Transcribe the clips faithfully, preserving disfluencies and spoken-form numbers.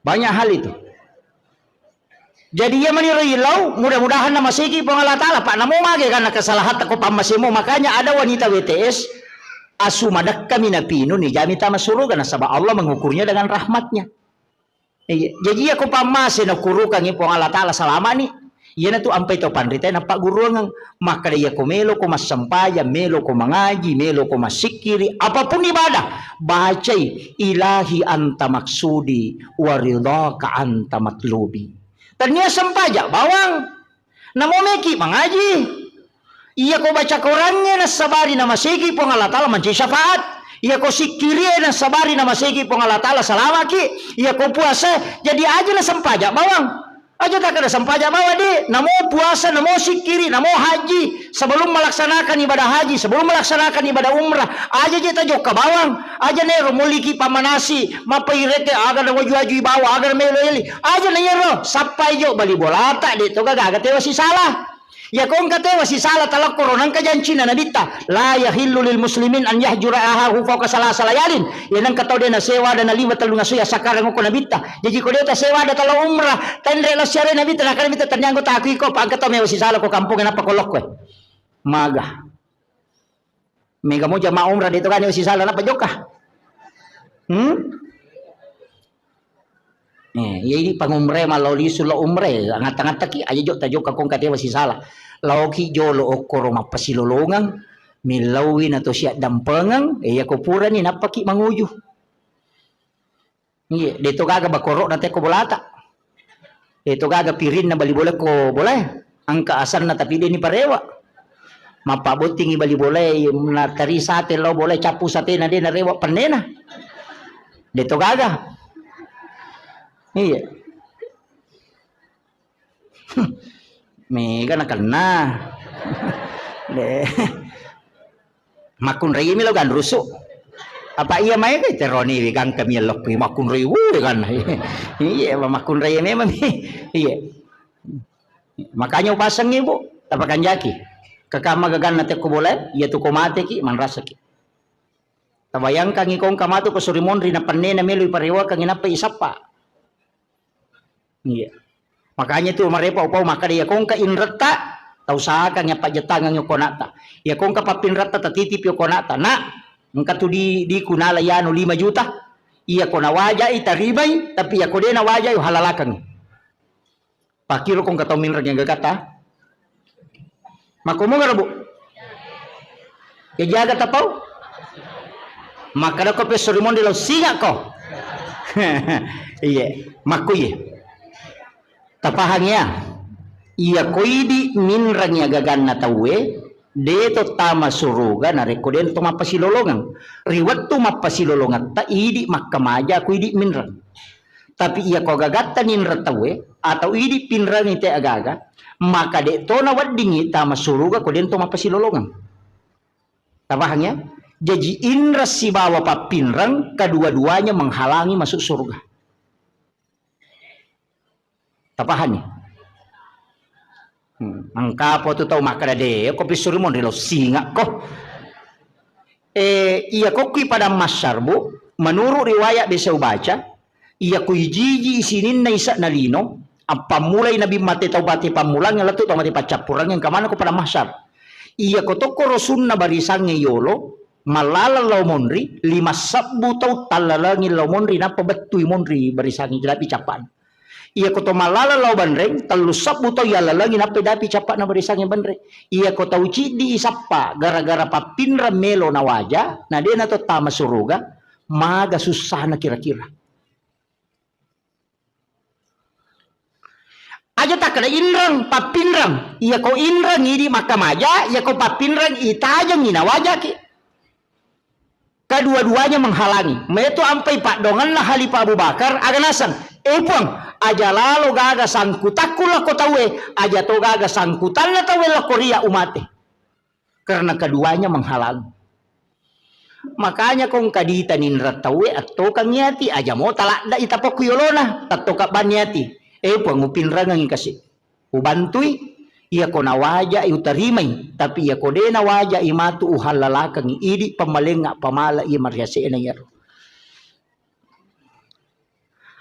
Banyak hal itu. Jadi iya maniro ilau, mudah-mudahan namaseki Puang Allah Ta'ala, Pak, namo mage karena kesalahan ko pammasemu. Makanya ada wanita W T S, asu madekkami napinu, nijami tama suruga, nasaba Allah mengukurnya dengan rahmatnya. Iya. Jadi iya ko pammase nakurukangi Puang Allah Ta'ala salamani, iyanatu ampai to panrita napagguruangeng. Makkada iya ko melo ko massempajang, melo ko mangaji, melo ko massikkiri, apapun ibadah, bacai, "Ilahi anta maksudi wa ridhaka anta matlubi." Tania sempajang bawang, namo meki mangaji. Iya ko baca Korangnge nassabari namaseki Puang Allah Ta'ala mancaji syafaat. Iya ko sikkirie nassabari namaseki Puang Allah Ta'ala salamaki. Iya ko puasa, jadi aja na sempajang bawang. Aja takkada sempajang bawang, di. Namo puasa, namo sikkiri, namo haji. Sebelum melaksanakan ibadah haji, sebelum melaksanakan ibadah umrah, aja je tajokka bawang. Aja nero moliki pamanasi, mapaireke aga na waju-waju bawang, aga na melo eli. Aja na iyaro, sappai jo bali bolata, de to gaga tewa sisala. Iya ko engka tewa sisala talakkoro nangka jancina Nabitta, "La yahillu lil muslimin an yahjura ahahu fauqa salasa layalin." Iya nangka tau de nasewa ada naliwa tellu ngasui assakarang ko Nabitta. Jaji ko de tasewa ada talo umrah, tenre lo siare Nabitta, nakana Nabitta, "Tania anggo taku iko, pa engka tau mewa sisala ko kampung nappa ko lokko." Maga. Mega mo jamaah umrah de to gani sisala nappa jokka. Hmm? Eh, iya idi pangumre mallau lisu lo umre, ngatta-ngattaki aja jok tajokka kong katewa sisala. Laoki jolo okkoro mappasilolongeng, millauwi na to siaddampengeng, eh, iya ko purani nappaki manguju. Iya, de to gaga bakoro'na tekko bolata. De to gaga pirinna bali bola ko bolae. Angka asanna tapi de ni parewa. Mappabottingi bali bolae, na tari sate lao bolae cappu satena de narewa pennena. De to gaga. Iya. Mega nakenna. De. Makkunrai mi lo ganrusu. Apa iya mai ke teroni wi gangka mi lokku makkunrai wu kan. Iya, makkunrai memang. Iya. Makanya upasengi, Bu, tapakanjaki. Kakama gaganna tekko bola, iya tu ko mateki, manrasaki. Tabayangkangi kong kamatu ko suri monri na pennena melu iparewakangi nappa isappa. Iya. Makanya tu marepa upau makkada iya kongka inretta, tausahakan iya pajjettangeng okkonata. Iya kongka pappinretta tatitipi okkonata. Nak, engka tu di, di kunala yanu lima juta. Iya ko nawajai tarimai, tapi iya ko de nawajai uhalalakangi. Pakkiro kongka tau minreng iya gagatta. Makkomo garo, Bu? Ya jaga tapau. Makkada ko pesso ri monri lao singa ko. Iye, makku iye. Tapahang ya? Iya ko idi minreng iya gaganna tauwe, de to tama suruga narekko de to mappasilolongeng. Ri wettu mappasilolongetta idi makkamaja ko idi minreng. Tapi iya ko gagatta ninreng tauwe atau idi pinrengi te agaga, maka de to naweddingi tama suruga ko de to mappasilolongeng. Tapahang ya? Jaji inreng sibawa pappinreng kedua-duanya menghalangi masuk surga. Tapahani? Hmm. Engka po tu tau makkada de, ko pissuri monri lao singa ko. Eh, iya ko kui padang mahsyar, Bu, menurut riwayat biasa ubaca, iya ko ijiji sininna ise'na lino, appammulai nabi mate tau mate pammulang lettu tau mate paccappurang engka maneng ko padang mahsyar. Iya ko tokko rosunna barisangnge yolo, mallalang lao monri, lima sebbu tau tallalangi lao monri, nappa bettui monri barisangnge jedapi cappa'na. Iya ko to mallalang lao banreng, tellu sebbu tau yallalangi, nappa dapi cappa'na barisangnge banreng. Iya ko tau ciddi isappa gara-gara pappinreng melo nawaja, na dena to tama suruga, maga sussana kira-kira. Aja takkeda inreng, pappinreng. Iya ko inreng idi makkamaja, iya ko pappinreng itajengi nawajaki. Kedua-duanya menghalangi. Metu ampai paddongenna Khalifah Abu Bakar, aga naseng, "Eh Puang, aja lalo gaga sangkutakku lako tauwe, aja to gaga sangkutanna tauwe lako ria umate." Karena keduanya menghalangi. Makanya kong kadita ninreng tauwe attokangngi ati, aja mo taladda itapokku yolona, tattoka banni ati. Eh Puang, upinrengengi kasi. Ubantui, iya ko nawajai utarimai, tapi iya ko de nawajai matu uhallalakengngi, idi pammalengnga pamala iya mariase'na iyaro.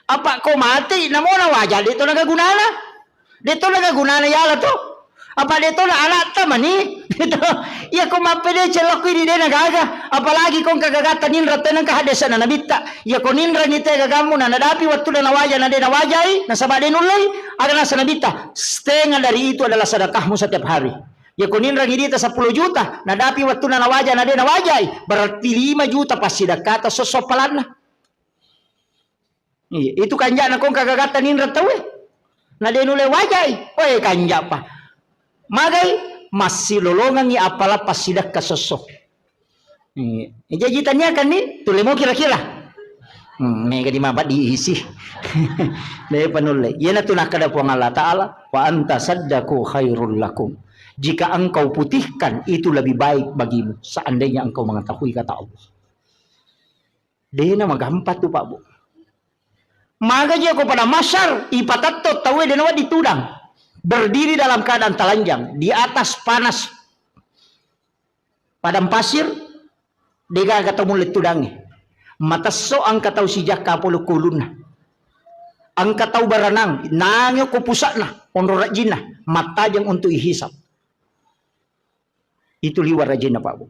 Apa ko mati, namo na waja, de to naga gunana. De to naga gunana yala to. Apa de to na anakta mani. Iya ko mappede celokku ini de nagaga. Apalagi ko engka gagatta ninra teneng ka hadesana nabitta. Iya ko ninra ni te gagammu na nadapi wattu na nawaja na de nawajai, nasaba de nullei, aga nasa nabitta. Setengah dari itu adalah sedekahmu setiap hari. Iya ko ninra ni dita sepuluh juta, nadapi wattu na nawaja na de nawajai, berarti lima juta pasti dakata sosso palanna. Iya, itu kanja'na kong kagagatta ninra tauwe. Na de nulle wajai. Oe, kanja'pa. Magai massilolongengngi appala passidakka sosso. Iya. Jaji taniakanni, tulle mo kira-kira. Hmm, mega di mabadi isi. De panulle. Iyanatu nakkeda Puang Allah Ta'ala, "Wa anta saddaku khairul lakum." Jika engkau putihkan, itu lebih baik bagimu, seandainya engkau mengetahui kata Allah. Dena magampang tu, Pak Bu. Magaji ko pada masar, ipatatto tauwe dena wedding tudang. Berdiri dalam keadaan telanjang, di atas panas padang pasir, degaga tau mulle tudangnge. Matesso engka tau sijakka polo kulunna. Engka tau baranang, nange ko pusakna, onro rajinna, mattajeng untuk ihisab. Itu liwa rajinna, Pak Bu.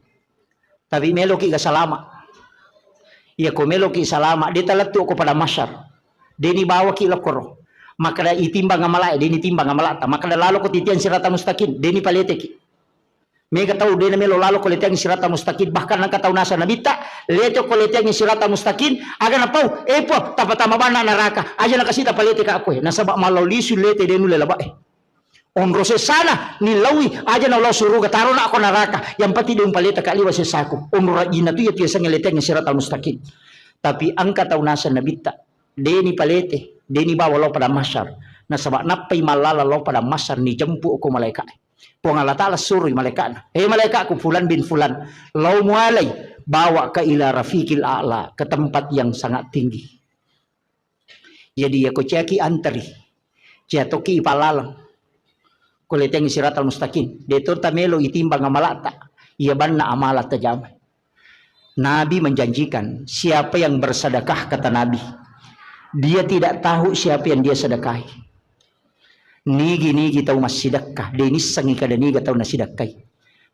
Tapi meloki ga salama. Iya ko meloki salama, de talettu ko pada masar. Deni bawaki lokoro. Makkeda itimbang amalae, deni timbang amalata. Makkeda lalo ko titiang sirata mustaqim, deni paleteki. Mega tau dena melo lalo ko leteang sirata mustaqim. Bahkan engka tau nasa nabitta, lete ko leteang sirata mustaqim, aga napau, epo, tapatama banna naraka. Aja nakasita palete ka koe. Nasaba mallau lisu lete denu lelabae. Onro sessana, nillaui, aja na lao suruga, taro na ko naraka. Yang penting de umpaleta ka liwa sessaku. Onro rajinna tu iya tu yasengnge leteang siratal mustaqim. Tapi engka tau naseng nabitta, deni palete, deni bawa lao pada masar. Nasaba nappai mallala lao pada masar, ni jempu ko malaika. Puang Allah Ta'ala surui malaikatna. "Hei malaikatku, fulan bin fulan, lao mualai, bawa ke ila rafiqil a'la, ke tempat yang sangat tinggi." Jadi, iya ko ciaki anteri, cia tokki ipallaleng. Ko leteang siratal mustaqim, de to tamelo itimbang amalata, iya banna amala tajama. Nabi menjanjikan, siapa yang bersedekah, kata Nabi, dia tidak tahu siapa yang dia sedekahi. Nigi-nigi tau massidekka, de nissengi kada niga tau nasidekkai.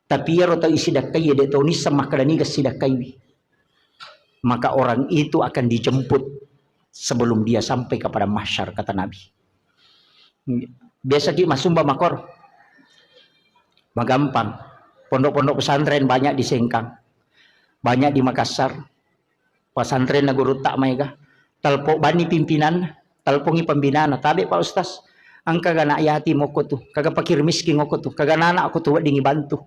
Tapi iyaro tau isidekkai, de tau nisseng makkada niga sidekkaiwi. Maka orang itu akan dijemput sebelum dia sampai ke padang mahsyar, kata Nabi. Biasa ki masumba makor. Magampang. Pondok-pondok pesantren banyak di Sengkang. Banyak di Makassar. Pesantren na gurutta maega. Telpo bani pimpinanna. Telpongi pembinana. Tabe Pak Ustaz. Engka ga anak yatim okko tu. Kaga fakir miskin okko tu. Kaga anak okko tu weddingi bantu.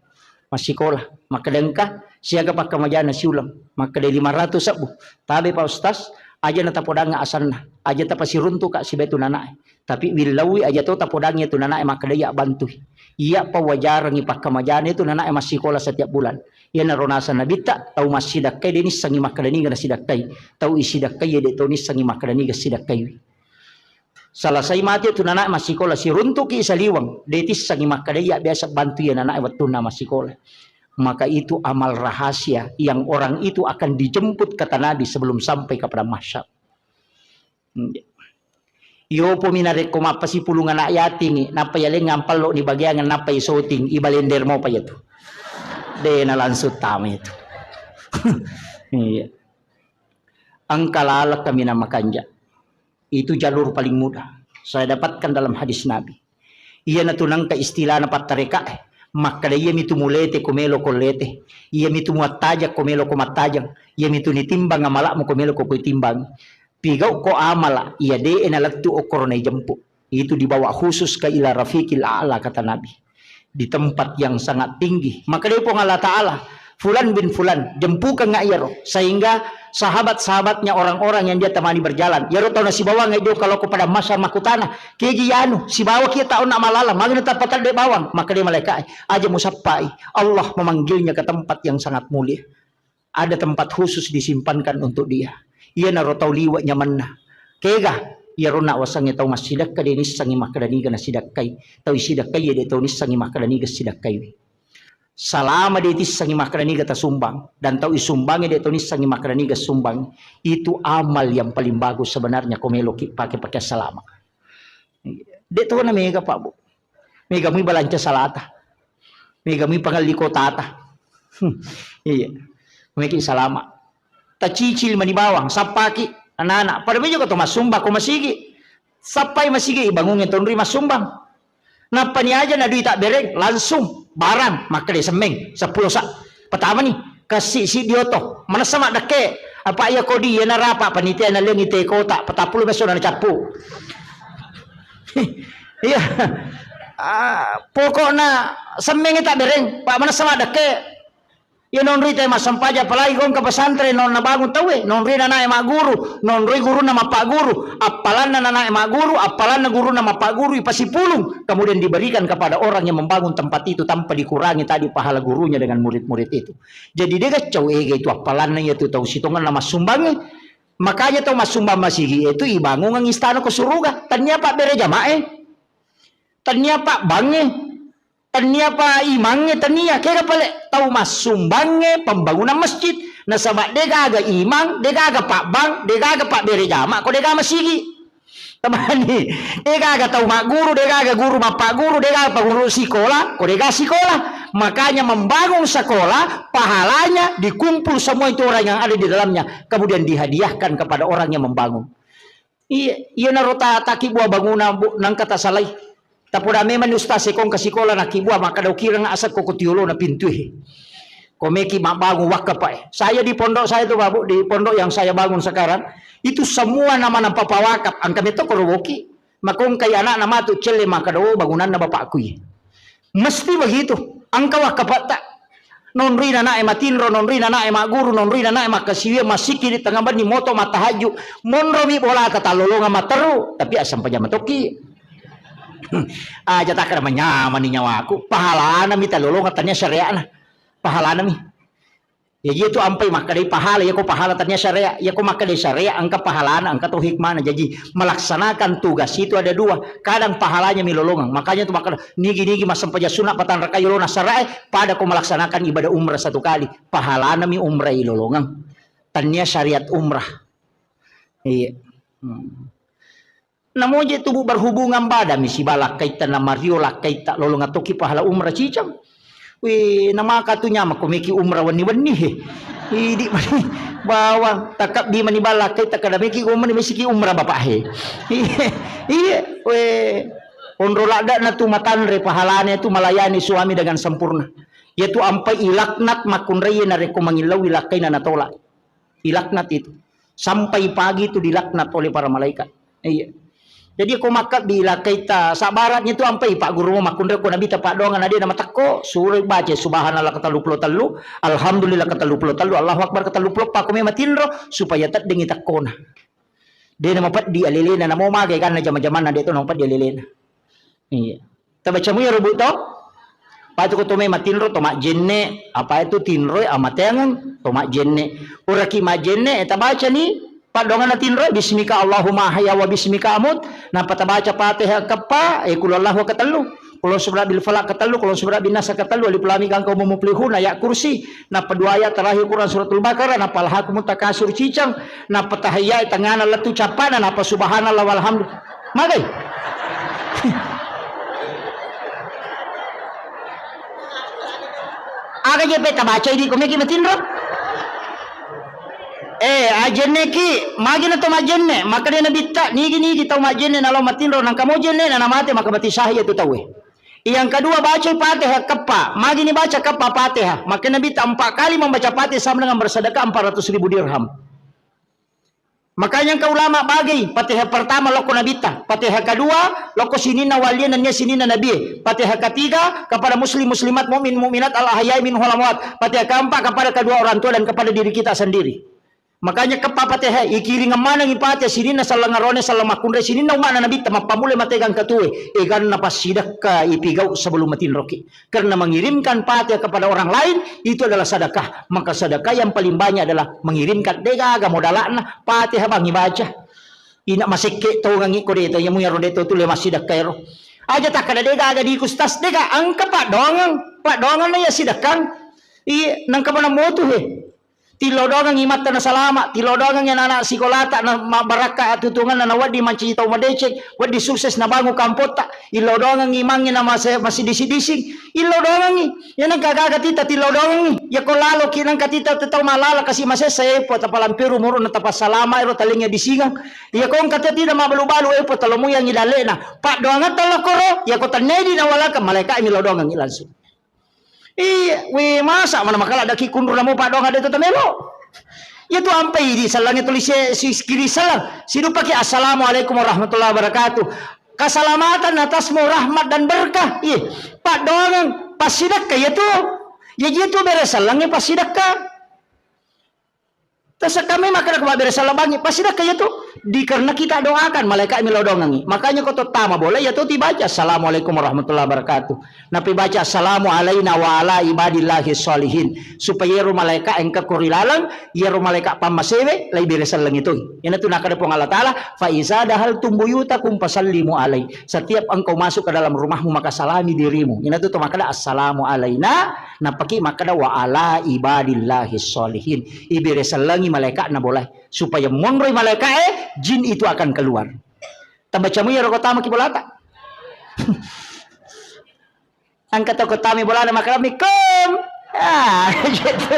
Massikola. Makkeda engka siaga pakkamajana siuleng. Makkeda lima ratus sebbu. Tabe Pak Ustaz, aja na tapodangnga asanna. Aja tapasiruntuka sibetu nanae. Tapi willaui aja to tapodangngi tu nanae makkeda iya bantui. Iya pawajarengi pakkamajana tu nanae massikola setiap bulan. Iyanaro naseng nabitta, tau massidakkai de nissengi makkeda niga nasidakkai. Tau isidakkai de to nissengi makkeda niga sidakkaiwi. Selesai mate tu nanae massikola, siruntuki saliweng, de tissengi makkeda iya biasa bantu iya nanae wettunna massikola. Maka itu amal rahasia yang orang itu akan dijemput, kata Nabi, sebelum sampai ke padang mahsyar. Yopomi narekko mappasipulung anak yatingi, nappa yaleng ampallo ni bagiangan, nappa isoting, ibalender mopa iya tu. De na langsung tama itu. Iya. Engka laleng kaminang makanja. Itu jalur paling mudah. Saya dapatkan dalam hadis Nabi. Iyanatu nengka istilahna pattarekae. Makkeda iyamitu mulete ko melo ko lete. Iyamitu muattajang ko melo ko mattajang. Iyamitu nitimbang amalakmu ko melo ko kuitimbang. Pigau ko amala, iya de nalettu okkoro naijempu. Itu dibawa khusus ke ila rafiqil a'la, kata Nabi. Di tempat yang sangat tinggi. Makkeda Puang Allah Ta'ala, "Fulan bin Fulan, jempukengnga iyaro." Sehingga sahabat-sahabatnya, orang-orang yang dia temani berjalan, iyaro tau nasibawang dio kalau ko padang mahsyar makkutana, "Keji yanu, sibawa kia taunna malala, magana tapatadde bawang?" Makkeda malaikat, "Aja musappai, Allah memanggilnya ke tempat yang sangat mulia." Ada tempat khusus disimpankan untuk dia. Iyanaro tau liwe' nyamenna. Kega? Iyaro nawasengnge tau massidekka de nissengngi makkeda niga nasidekkai. Tau isidekkai de tau nissengngi makkeda niga sidekkaiwi. Salama de' tissengngi makkeda niga tasumbang, dan tau isumbangngi de' to nissengngi makkeda niga sumbang. Itu amal yang paling bagus sebenarnya ko meloki pake pakeang salama. De' to na mega, Pak, Bu. Mega mui balanca salata. Mega mui pangelli kotata. Hmm, iya. Meki salama. Tacicil mani bawang, sappaki anak-anak. Pada meja ko to massumbang ko masigi. Sappai masigi ibangungnge tonri massumbang. Nappani aja na dui tabbereng, langsung barang, makkeda semmeng, seppulo sa. Pertama ni, kassi siddi oto, manessa maddekke. Apa iya kodi, iya narapa panitia nalengi te kota, patappulo meso na cappu. Iya. Ah, pokokna semmeng tabbereng, Pak, manessa maddekke. Iya nonroi te massempajang, apalagi gongka pesantren, non nabangun tauwe, nonroi nanae magguru, nonroi gurunna mappagguru, appalanna nanae magguru, appalanna gurunna mappagguru, ipasipulung, kemudian diberikan kepada orang yang membangun tempat itu tanpa dikurangi tadi pahala gurunya dengan murid-murid itu. Jadi de' gaccau ega itu appalanna iya tu tau sitongenna massumbangnge. Makanya tau massumbang masigi itu ibangungang istana ko suruga. Tania pabbere jamae. Tania pabbangnge. Tania pa imangnge, tania. Kega pale tau massumbangnge pembangunan masjid. Nasaba de' gaga imang, de' gaga pabbang, de' gaga pabbere jama ko de' gaga masigi. Tabani, de' gaga tau magguru, de' gaga guru mappagguru, de' gaga paguru sikola ko de' gaga sikola. Makanya membangun sekolah, pahalanya dikumpul semua itu orang yang ada di dalamnya, kemudian dihadiahkan kepada orang yang membangun. Iya, iyanaro ta-, takibbua bangunang, Bu, nangka tasalai. Tapoda memang ni ustaz e ko engka sikola nakibbua, makkeda ukireng asek ko, ko tiolona pintue. Ko meki mabbangung wakkapae. Saya di pondok saya tu, Pak, Bu, di pondok yang saya bangun sekarang, itu semua nama-nama pawakaf, engka metto ko roboki. Makongkai anakna matu celle makkeda, "Oh, bangunanna bapakku i." Mesti begitu. Engka wakkapatta. Nonroi nanae matinro, nonroi nanae magguru, nonroi nanae makkasiwiang, massikkiri tengnga benni, moto mattahajju, monromi bolata tallolongang matteru, tapi assampajang matokki. Aja takkeda manyamani nyawaku, pahalana mi tallolongang tania syariatna. Pahalana mi. Jaji itu ampai makkedai pahala, iya ko pahala tania syariat, iya ko makkedai syariat engka pahalana, engka to hikmana. Jaji melaksanakan tugas itu ada dua. Kadang pahalanya mi lolongang. Makanya tu makkeda nigi-nigi massempajang sunna patanrakai yolona syarae, pada ko melaksanakan ibadah umrah satu kali, pahalana mi umrah ilolongang. Tania syariat umrah. Iya. Hmm. Namoje tubuh berhubungan badan mi siba lakkaitta, namario lakkaitta, lolongang toki pahala umrah cicang. Wih, namaka tu nyamako meki umrah wenni-wenni he. Idi bawang takabbi mani bala lakkaitta kada meki gomani mesiki umrah bapak he. Iya, iya, weh. Onro ladda na tu matanre pahalane tu melayani suami dengan sempurna. Iya tu ampai ilaknat makkunrai narekko mangillau ilakkaina natolak. Dilaknat itu. Sampai pagi itu dilaknat oleh para malaikat. Iya. Jadi ko makkabbi ilakkaita sabaratnya itu ampai pak gurumu makkunrai ko nabi tapaddoangan ade namatekko, suroi baca subhanallah ketellu puluh tellu, alhamdulillah ketellu puluh tellu, Allahu akbar ketellu puluh, pakko memang tinro supaya teddengi tekkona. De namapeddi alelena namo magai karena jama-jamanna de to namapeddi alelena. Iya. Tabaca mu iyaro, Bu, to? Patu ko to mai matinro, to majjenne, apa itu tinroi amateangeng, to majjenne. Uraki majjenne, eh, tabaca ni paddoanganna tinroi, bismika Allahumma ahya wa bismika amut, nappa tabaca Fatihah keppa, eh, qul huwallahu ketellu, qul a'udzu birabbil falaq ketellu, qul a'udzu birabbin nas ketellu, alif lam mim, gangka umum muflihun, ayat kursi, nappa dua ayat terakhir Quran suratul Baqarah, nappa alhakumut takasur cicang, nappa tahiyya tengngana lettu cappana, nappa subhanallah walhamdu. Magai? Aga je pe tabacai di komeki matinro? Eh, ajenneki, magi na to majenne, makkeda nabitta, nigi-nigi tau majenne nalao matinro, nangka mo jenne na namate, maka mati syahid tu tauwe. Yang kedua, bacai Fatihah keppa. Magi ni baca keppa Fatihah? Maka nabitta empat kali membaca Fatihah sama dengan bersedekah empat ratus ribu dirham. Makanya engka ulama bagi, Fatihah pertama lokko nabitta, Fatihah kedua lokko sininna walie nennia sininna nabie, Fatihah ketiga kepada muslim muslimat mukmin mukminat al ahyai minhum wal amwat, Fatihah keempat kepada kedua orang tua dan kepada diri kita sendiri. Makanya keppa Fatihah, ikiringeng manengi Fatihah sininna selleng arone selleng makkunrai sininna umma'na nabitta mappamulai matega engka tuwe, eganna passidekka ipigau sebelum matinroki. Karena mengirimkan Fatihah kepada orang lain itu adalah sedekah. Maka sedekah yang paling banyak adalah mengirimkan, de gaga modala'na, Fatihah bang ibaca. Ina masekke tongangi ko de to, iya mu iyaro de to tulle massidekka ero. Aja takkada de gaga di kustas, de ga engka paddoangeng, paddoangeng na iya sidekkang. Iya, nengka mana motu he. Tillau doangengngi matta na salama, tillau doangengngi anak-anak sikolata na mabbarakka atutungenna, na wedding mancaji tau madeceng, wedding sukses na bangun kampotta, illau doangengngi imangnge na mase-, masidising-dising, illau doangengngi. Iya nengka gaga tita tillau doangengngi. Iya ko laloki nengka tita tau malala kasi masessa, eh, Puang tapalampiru umuruna, tapassalama ero talengnge disingang. Iya ko engka tita tidak mabalu-balu, eh, Puang talomuyangngi dalle'na. Paddoangetta lokkoro, iya ko tennedi nawalaka, malaika'mi lao doangengngi langsung. Iya, we masa mana makala daki kunru namo paddoang ada itu tamelo. Iya tu ampai di salangnya tulis si kiri salang. Sidu pakai assalamualaikum warahmatullahi wabarakatuh. Keselamatan atasmu rahmat dan berkah. Iya, paddoangeng passidakka iya tu. Ya iya tu bere salangnya passidakka. Tasekka memang kada ku mabbere sallang bangi, pasti dakka iya tu. Dikarena kita doakan, malaika'mi lao doangengngi. Makanya ko tottama bola iya tu tibaca assalamualaikum warahmatullahi wabarakatuh. Napi baca assalamu alaina wa ala ibadillahi sholihin. Supaya iyaro malaika engka ko ri laleng, iyaro malaika pammasewe, lai bere sallang itu. Ina tu nakada Puang Allah Ta'ala, fa iza dahaltum buyutakum fasallimu alai. Setiap engkau masuk ke dalam rumahmu, maka salami dirimu. Ina tu to makada assalamu alaina, Nappaki makkada wa ala ibadillahi sholihin. Ibere sellengi malaika'na bolae. Supaya monroi malaika'e, jin itu akan keluar. Tabacamu iyaro ko tamaki bolata. Engka to ko tami bolana makkada mikum. Ah, gitu.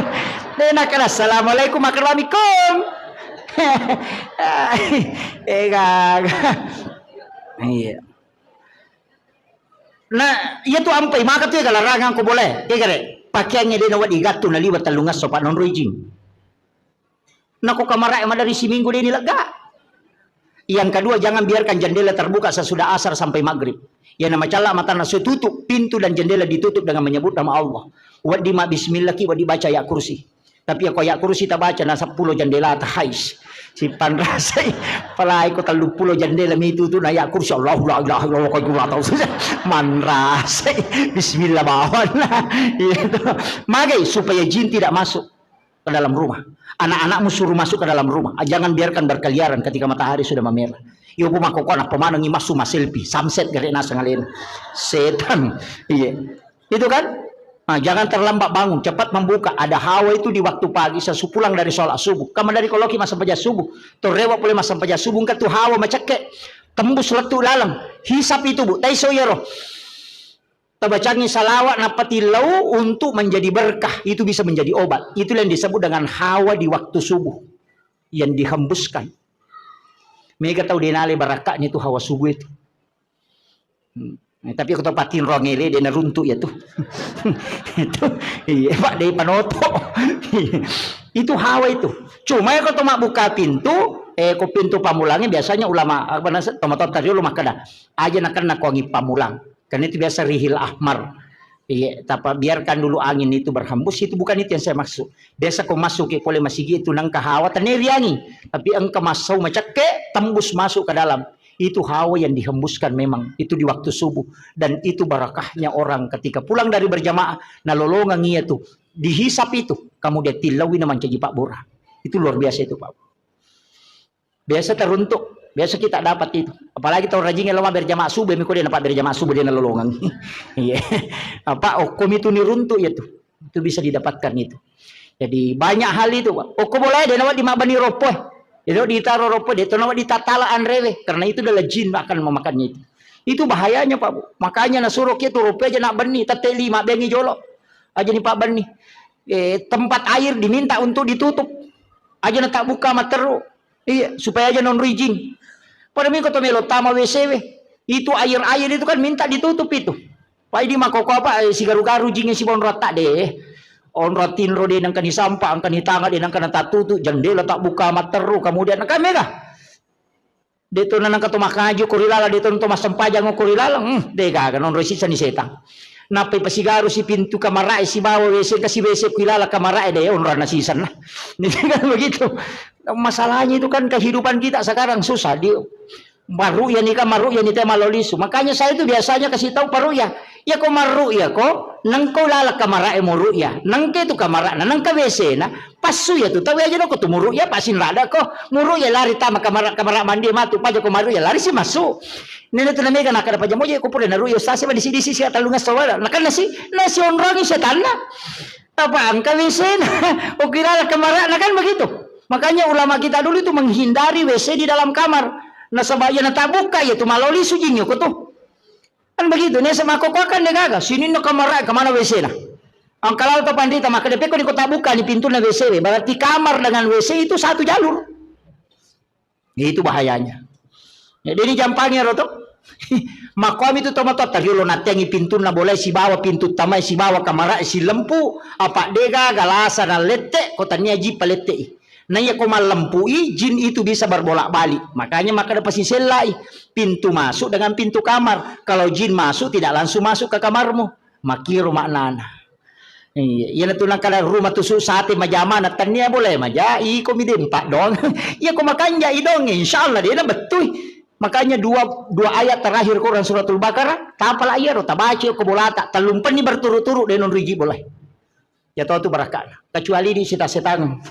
De nakkada assalamualaikum makkada mikum. Ah, eh, gaga. Iya. Nah, iya tu ampai maka tu ega larangang ko bolae. Ega re, pakeangnge de nawedding gattu naliwa tellungesso pa nonroi jing. Nako kamara'e madari siminggu de nilegga. Yang kedua, jangan biarkan jendela terbuka sesudah asar sampai maghrib. Yang namacalla matana so tutup, pintu dan jendela ditutup dengan menyebut nama Allah. Wedding ma bismillah ki, wedding baca ayat kursi. Tapi ako ayat kursi tabaca na seppulo jendela ta hais. Sipanrasai. Palai ko telluppulo jendela mitu tu na ayat kursi, Allahu la ilaha illallah, kau la tahu. Manrasai. Bismillah bawana. Iya tu. Magai supaya jin tidak masuk ke dalam rumah. Anak-anakmu suruh masuk ke dalam rumah. Ah, jangan biarkan berkeliaran ketika matahari sudah memerah. Yo bu makoko na pemanengi masuk ma selfie. Samset gere naseng alena. Setan. Iya. Itu kan? Nah, jangan terlambat bangun, cepat membuka. Ada hawa itu di waktu pagi, sesu pulang dari sholat subuh. Kamu dari koloki masa pajak subuh. Torrewa pole masa pajak subuh, engka tu hawa macekke. Tembus lettu dalam. Hisap itu, Bu. Taiso iyaro. Tabacangi salawat nappa tillau untuk menjadi berkah. Itu bisa menjadi obat. Itulah yang disebut dengan hawa di waktu subuh. Yang dihembuskan. Mega tau denale barakaknya itu hawa subuh itu. Hmm. Eh, tapi aku tau patinro ngele, de naruntuk ya tuh. Itu, iya, Pak, de panoto. Itu hawa itu. Cuma ya, kalau mabbuka pintu, eh, ko pintu pamulangnya biasanya ulama, apa nasa, tomato tadi ulama kada. Aja nakan nakongi pamulang. Karena itu biasa rihil ahmar. Iya, tapa biarkan dulu angin itu berhembus, itu bukan itu yang saya maksud. Biasa kau masuk ke pole masigi itu nangka hawa, taneri angin. Tapi engka masau macakke, tembus masuk ke dalam. Itu hawa yang dihembuskan memang. Itu di waktu subuh. Dan itu barakahnya orang ketika pulang dari berjamaah, nalolongang iya tu. Dihisap itu. Kamu dia tilawi na mancaji Pak Bora. Itu luar biasa itu, Pak. Biasa teruntuk. Biasa kita dapat itu. Apalagi tau rajin lo berjamaah subuh, miko dia nampak berjamaah subuh dia nalolongang. Iya. Apa, okko mitu niruntuk ya tu. Itu bisa didapatkan itu. Jadi banyak hal itu, Pak. Okko boleh dia nawa di mabani ropo. Dia nawa ditaro ropo, dia nawa ditatala anrewe. Karena itu adalah jin akan memakannya itu. Itu bahayanya, Pak Bu. Makanya nasuruh kita ropo aja nak bani, tete lima bengi jolo. Aja ni Pak bani. Eh, tempat air diminta untuk ditutup. Aja na tak buka materu. Iya, supaya aja non rijing. Pada minggu to melo tama W C W. Itu air-air itu kan minta ditutup itu. Pai di makoko apa, eh, sigaru-garu jingnya si bonro atta de. Onro tinro de nangkani sampah, angkani tanga de nangkana tatutu, jendela tak buka materu, kemudian kan mega. De to nanangka to makaju ko ri lala, de to to massempajang ko ri lala, hmm, de gaga nonro sisani setang. Nappai pasigaru si pintu kamarae sibawa W C, kasi W C ku lala kamarae de onro na sisan. Ini kan begitu. Masalahnya itu kan kehidupan kita sekarang susah di Marru'ya ni ka, marru'ya ni te malao lisu. Makanya saya itu biasanya kasih tahu parru'ya. Ya ko marru'ya ko, nengko laleng kamara e muru'ya. Nengke tu kamara na, nengka W C na, passu ya tu. Tahu aja ko tu muru'ya, pasin rada ko. Muru'ya lari tama kamara, kamara mandi matu, paja ko marru'ya lari si masuk. Nene tu namega nakada paja moje ko pura naru'ya ustaz, siapa disi-disi sia talunga sawala. Nakana si, nasi onrongi setanna. Apa engka W C na? Ukirala kamarana kan begitu. Makanya ulama kita dulu itu menghindari W C di dalam kamar. Nasaba iya natabukka iya tu malao lisu jin ko tu. Kan begitu, ne sama koko kan de gaga. Sini na kamara kemana W C na? Angkalau to pandita maka depe ko ni ko tabukka ni pintu na W C we. Berarti kamar dengan W C itu satu jalur. Itu bahayanya. Ya, deni jampangi ro to. Makkomi tu tomatoatta riolo natteangi pintunna bolae sibawa pintu tamae sibawa kamarae silempu, apa dega galasa na lette ko tania jipa lette i. Na iya ko mallempu i, jin itu bisa berbolak-balik. Makanya maka dapat sisellai pintu masuk dengan pintu kamar. Kalau jin masuk tidak langsung masuk ke kamarmu. Makiro maknana. Iya, iyana tu nangkada rumah tusuk sate majama na tania boleh maja, iko mi dempak dong. Iya ko makanja i dong, insya Allah dena bettui. Makanya dua dua ayat terakhir Quran suratul Baqarah, tapala iya ro tabaca ko bolata, tellumpenni berturut-turut de non riji boleh. Ya tahu tu barakana. Kecuali di sita setang.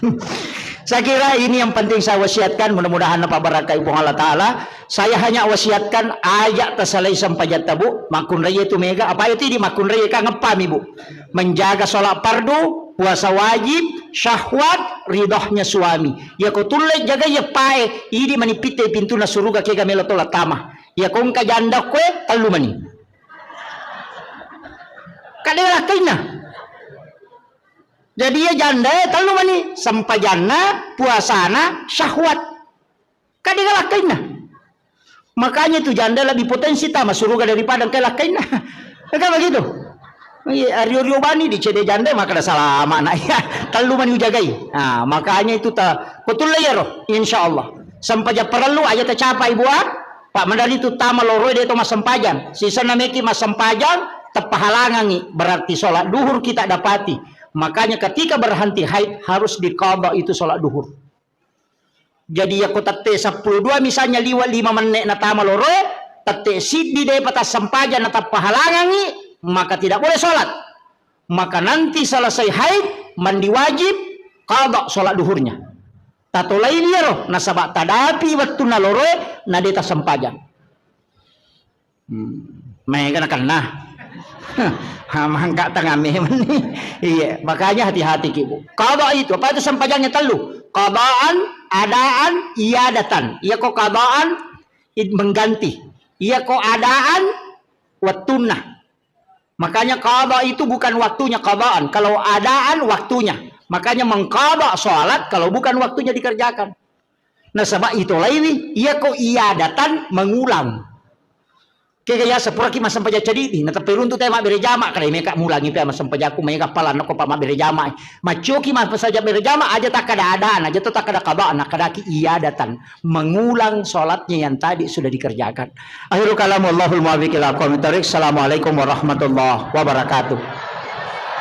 Saya kira ini yang penting saya wasiatkan, mudah-mudahan apa barakai Puang Allah Ta'ala. Saya hanya wasiatkan aja tasalai sampajatta, Bu. Makkunraiye tu mega, apa itu di makkunraiye kan ngepami, Bu. Menjaga sholat fardu, puasa wajib, syahwat, ridhohnya suami. Ya ko tulle jaga ya pae, idi mani pitte pintuna suruga kega melo tola tama. Ya ko engka janda kue, tellu mani. Kade lakkainna. Jadi ya janda, eh, tellu mani, sempajanna, puasana, syahwat. Kade lakkainna. Makanya itu janda lebih potensi tama suruga daripada engka lakkainna. Kan begitu? Iya, rio-rio bani di cede janda maka ada salama anak ya. Tellu mani ujagai. Nah, makanya itu ta betul ya roh, insya Allah. Sempaja perlu aja tercapai buat Pak Mandali itu tama loroi de to massempajang. Sisana meki massempajang, teppahalangangi, berarti sholat duhur kita dapati. Makanya ketika berhenti haid harus diqadha itu sholat duhur. Jadi ya ko tette seppulo dua misalnya liwa lima menne natama loroe, tette siddi depa tassempajang natappahalangangi, maka tidak boleh sholat. Maka nanti selesai haid, mandi wajib, qadha sholat duhurnya. Tatolai liaro, nasaba tadapi wettunna loroe, na de tassempajang. Hmm. Maega nakenna. Ha, mangka tengah memang ni. Iya, makanya hati-hati ki, Bu. Qadha itu, apa itu sempajangnya tellu? Qadaan, adaan, iadatan. Iya ko qadaan it-, mengganti. Iya ko adaan wettunna. Makanya qadha itu bukan waktunya qadaan. Kalau adaan waktunya. Makanya mengqadha sholat kalau bukan waktunya dikerjakan. Nasaba itolaiwi, iya ko iadatan mengulang. Kega ya sepuraki massempajang cadidi, nateppai runtu te mabbere jama, kada meka mulangi pe massempajakku, mega palanna ko pa mabbere jama. Maccoki massempajang bere jama, aja takkada adaan, aja to takkada qadaan, nakkadaki iadatan, mengulang sholatnya yang tadi sudah dikerjakan. Akhirul kalam, wallahul muwaffiq ila aqwamit thariq. Assalamualaikum warahmatullahi wabarakatuh.